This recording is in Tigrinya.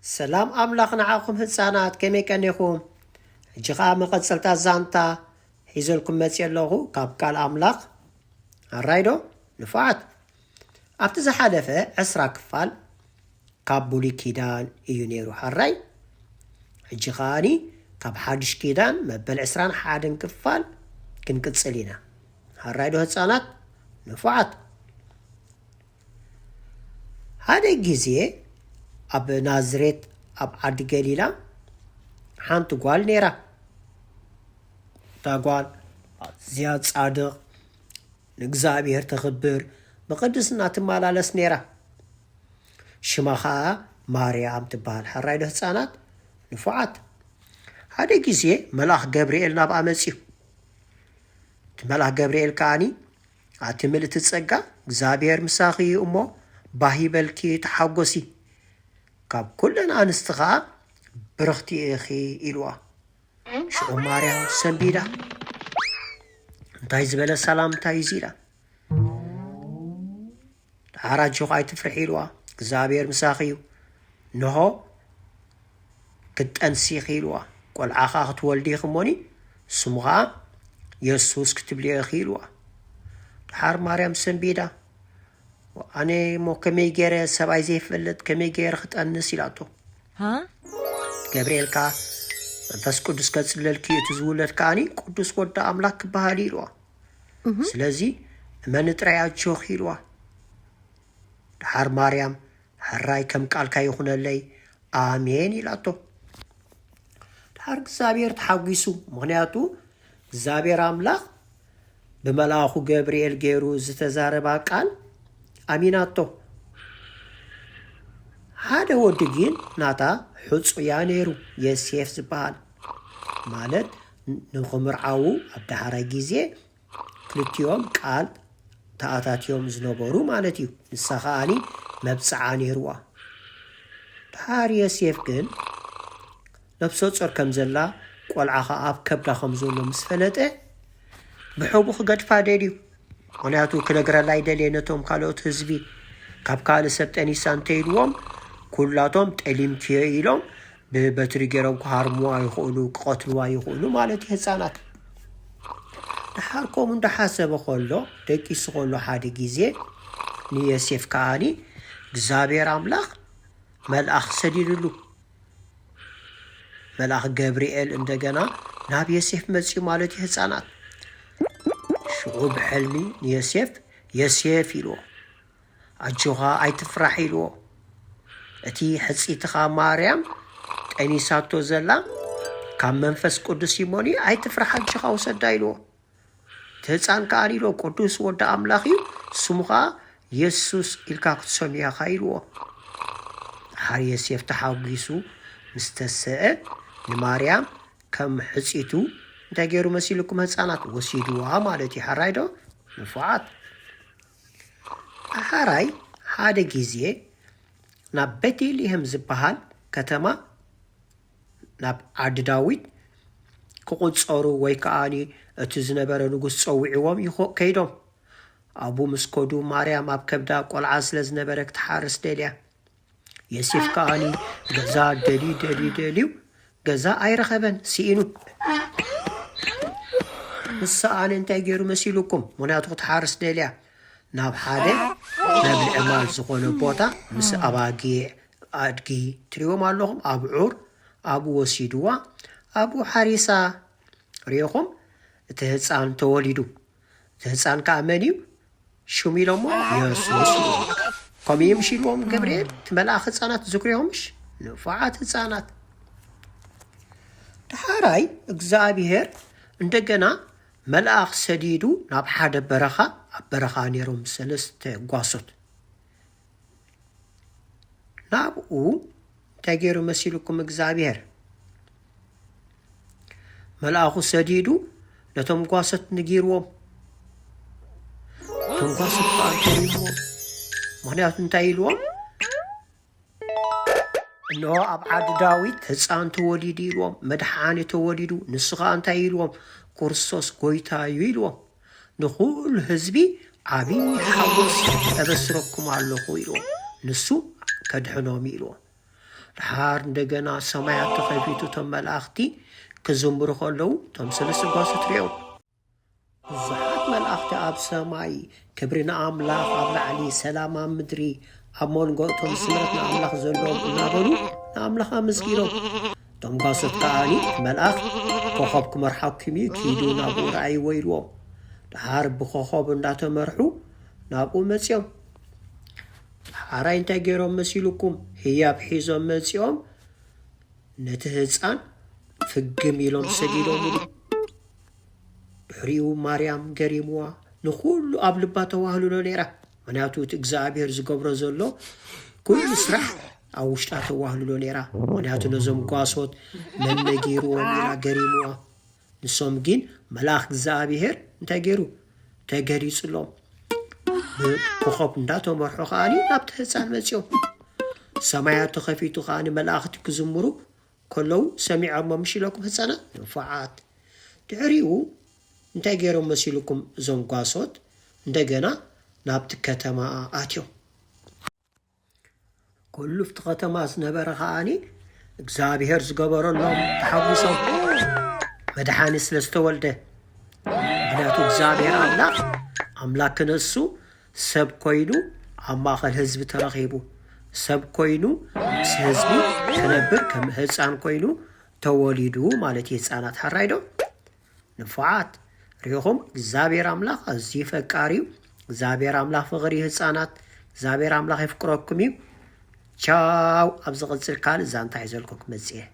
ሰላም ኣምላኽ ንዓኹም ህፃናት፣ ከመይ ቀኒኹም? ሕጂ ኸዓ መቐፀልታ ዛንታ ሒዘልኩም መፅእ ኣለኹ ካብ ቃል ኣምላኽ። ኣራይ ዶ? ንፉዓት። ኣብቲ ዝሓለፈ ዕስራ ክፋል ካብ ብሉይ ኪዳን እዩ ነይሩ። ሓራይ፣ ሕጂ ከኣኒ ካብ ሓድሽ ኪዳን መበል ዕስራን ሓደን ክፋል ክንቅጽል ኢና። ሓራይ ዶ ህፃናት? ንፉዓት። ሓደ ግዜ ኣብ ናዝሬት ኣብ ዓዲ ገሊላ ሓንቲ ጓል ነይራ። እታ ጓል ኣዝያ ጻድቕ፣ ንእግዚኣብሔር ተኽብር፣ ብቕድስና ትመላለስ ነይራ። ሽማ ኸኣ ማርያም ትበሃል። ሕራይ ዶ ህፃናት ንፉዓት? ሓደ ግዜ መልኣኽ ገብርኤል ናብኣ መጺኡ። እቲ መልኣኽ ገብርኤል ከኣኒ ኣቲ ምልእቲ ጸጋ እግዚኣብሔር ምሳኺ እዩ እሞ ባህ ይበልኪ ተሓጎሲ፣ ካብ ኩለን ኣንስቲ ኸኣ ብርኽቲ ኢኺ ኢልዋ። ሽዑ ማርያም ሰንቢዳ እንታይ ዝበለ ሰላምታ እዩ ኢላ። ደሓር ኣጆኺ ኣይትፍርሒ ኢልዋ፣ እግዚኣብሔር ምሳኺ እዩ። እንሆ ክትጠንሲ ኢኺ ኢልዋ፣ ቆልዓ ኸዓ ክትወልዲ ኢኺ እሞኒ ስሙ ኸዓ የሱስ ክትብልዮ ኢኺ ኢልዋ። ደሓር ማርያም ሰንቢዳ ኣነ እሞ ከመይ ገይረ ሰብኣይ ዘይፈልጥ ከመይ ገይረ ክጠንስ ኢላቶ። ገብርኤል ከኣ መንፈስ ቅዱስ ከጽለልኪ እቲ ዝውለድ ከኣኒ ቅዱስ ወዲ ኣምላኽ ክበሃል እዩ ኢልዋ። ስለዚ እመኒ ጥራይ ኣጆኺ ኢልዋ። ደሓር ማርያም ሕራይ ከም ቃልካ ይኹነለይ ኣሜን ኢላቶ። ደሓር እግዚኣብሔር ተሓጒሱ፣ ምኽንያቱ እግዚኣብሔር ኣምላኽ ብመልኣኹ ገብርኤል ገይሩ ዝተዛረባ ቃል ኣሚናቶ። ሓደ ወዲ ግን ናታ ሕጹያ ነይሩ፣ የሴፍ ዝበሃል፣ ማለት ንኽምርዓዉ ኣብ ዳሕራይ ግዜ ክልቲኦም ቃል ተኣታትዮም ዝነበሩ ማለት እዩ። ንሳ ከኣኒ መብጽዓ ነይርዋ። ደሓር የሴፍ ግን ነብሰ ጾር ከም ዘላ ቆልዓ ኸኣ ኣብ ከብዳ ከም ዘሎ ምስ ፈለጠ ብሕቡ ክገድፋ ደልዩ። ምኽንያቱ ክነግረላ ኣይደልየ ነቶም ካልኦት ህዝቢ። ካብ ካልእ ሰብ ጠኒሳ እንተኢልዎም ኩላቶም ጠሊምክዮ ኢሎም ብበትሪ ገይሮም ክሃርምዋ ይኽእሉ፣ ክቐትልዋ ይኽእሉ ማለት እዩ ህፃናት። ደሓር ከምኡ እንዳሓሰበ ከሎ ደቂሱ ከሎ ሓደ ግዜ ንዮሴፍ ከኣኒ እግዚኣብሔር ኣምላኽ መልኣኽ ሰዲድሉ። መልኣኽ ገብርኤል እንደገና ናብ ዮሴፍ መጺኡ ማለት እዩ ህፃናት። ሽዑ ብሕልሚ ንዮሴፍ ዮሴፍ ኢልዎ። ኣጆኻ ኣይትፍራሕ ኢልዎ። እቲ ሕጽይትኻ ማርያም ጠኒሳቶ ዘላ ካብ መንፈስ ቅዱስ ይሞኒ ኣይትፍራሕ ኣጆኻ ውሰዳ ኢልዎ። እቲ ህፃን ከኣ ኢልዎ ቅዱስ ወዲ ኣምላኽ እዩ ስሙ ኸኣ የሱስ ኢልካ ክትሰምዮ ኢኻ ኢልዎ። ደሓር ዮሴፍ ተሓጒሱ ምስ ተሰአ ንማርያም ከም ሕጽይቱ እንታይ ገይሩ መሲልኩም ህፃናት ወሲድዋ ማለት እዩ። ሓራይ ዶ ንፉዓት? ኣሓራይ ሓደ ግዜ ናብ ቤተልሔም ዝበሃል ከተማ ናብ ዓዲ ዳዊት ክቑጸሩ ወይ ከኣ እቲ ዝነበረ ንጉስ ጸዊዕዎም ይኾ ከይዶም ኣብኡ ምስ ከዱ ማርያም ኣብ ከብዳ ቆልዓ ስለ ዝነበረ ክትሓርስ ደልያ። የሴፍ ከኣኒ ገዛ ደልዩ ደልዩ ደልዩ ገዛ ኣይረኸበን፣ ስኢኑ። ምስ ሰኣነ እንታይ ገይሩ መሲሉኩም? ምኽንያቱ ክትሓርስ ደልያ ናብ ሓደ መብልዒ ማል ዝኾነ ቦታ ምስ ኣባጊዕ ኣድጊ ትሪእዎም ኣለኹም ኣብዑር ኣብኡ ወሲድዋ ኣብኡ ሓሪሳ። ሪኢኹም እቲ ህፃን ተወሊዱ። እቲ ህፃን ከዓ መን እዩ? ሽሙ ኢሎሞ የሱስ እዩ። ከምኡ እዮም ሽልዎም ገብርኤል እቲ መልኣኽ ህፃናት ዝክሪኹምሽ ንፉዓት ህፃናት። ደሓራይ እግዚኣብሔር እንደገና መልኣኽ ሰዲዱ ናብ ሓደ በረኻ ኣብ በረኻ ነይሮም ሰለስተ ጓሶት ናብኡ እንታይ ገይሩ መሲልኩም እግዚኣብሔር መልኣኹ ሰዲዱ ነቶም ጓሶት ንጊርዎም እቶም ጓሶት ከዓ ገሪምዎም ምኽንያቱ እንታይ ኢልዎም እንሆ ኣብ ዓዲ ዳዊት ህፃን ተወሊዱ ኢልዎም መድሓኒ ተወሊዱ ንሱ ከዓ እንታይ ኢልዎም ክርስቶስ ጎይታ እዩ ኢልዎም ንኹሉ ህዝቢ ዓብዪ ሓጎስ እበስረኩም ኣለኹ ኢልዎም ንሱ ከድሕኖም ኢልዎም ድሓር እንደገና ሰማያት ተኸፊቱ፣ እቶም መላእኽቲ ክዝምሩ ከለዉ፣ እቶም ሰለስተ ጓሶት ርእዮም። ብዙሓት መላእኽቲ ኣብ ሰማይ፣ "ክብሪ ንኣምላኽ ኣብ ላዕሊ፣ ሰላም ኣብ ምድሪ፣ ኣብ መንጎ እቶም ስምረት ንኣምላኽ ዘለዎም" እናበሉ ንኣምላኽ ኣመስጊኖም። እቶም ጓሶት ከኣኒ፣ እቲ መልኣኽ፣ "ኮኸብ ክመርሓኩም እዩ፣ ኪዱ ናብኡ ረኣይዎ" ኢልዎም። ድሓር ብኮኸብ እንዳተመርሑ ናብኡ መጺኦም። ሓራይ እንታይ ገይሮም መሲልኩም? ህያብ ሒዞም መጺኦም ነቲ ህጻን ፍግም ኢሎም ሰጊዶምሉ። ድሕሪኡ ማርያም ገሪምዋ ንኹሉ ኣብ ልባ ተዋህልሎ ነይራ። ምኽንያቱ እቲ እግዚኣብሔር ዝገብሮ ዘሎ ኩሉ ስራሕ ኣብ ውሽጣ ተዋህልሎ ነይራ። ምኽንያቱ ነዞም ጓሶት መን ነጊርዎም ኢላ ገሪምዋ። ንሶም ግን መልኣኽ እግዚኣብሔር እንታይ ገይሩ? ተገሊጹሎም። ብኮኸብ እንዳተመርሑ ከኣኒ ናብቲ ህፃን መፂኦም። ሰማያት ተኸፊቱ ከኣኒ መላእኽቲ ክዝምሩ ከለዉ ሰሚዖሞ ምሽ ኢለኩም ህፃናት ንፉዓት። ድሕሪኡ እንታይ ገይሮም መሲልኩም እዞም ጓሶት? እንደገና ናብቲ ከተማ ኣትዮም። ኩሉ ኣብቲ ከተማ ዝነበረ ከኣኒ እግዚኣብሔር ዝገበረሎም ተሓጒሶም መድሓኒ ስለ ዝተወልደ። ምኽንያቱ እግዚኣብሔር ኣምላኽ ኣምላክ ክነሱ ሰብ ኮይኑ ኣብ ማእኸል ህዝቢ ተረኺቡ፣ ሰብ ኮይኑ ምስ ህዝቢ ክነብር ከም ህፃን ኮይኑ ተወሊዱ ማለት እዩ። ህፃናት ሓራይ ዶ ንፉዓት ሪኢኹም እግዚኣብሔር ኣምላኽ ኣዝዩ ፈቃር እዩ። እግዚኣብሔር ኣምላኽ ፍቕሪ እዩ ህፃናት። እግዚኣብሔር ኣምላኽ የፍቅረኩም እዩ። ቻው። ኣብ ዝቕፅል ካልእ ዛንታ ሒዘልኩም ክመፅእ እየ።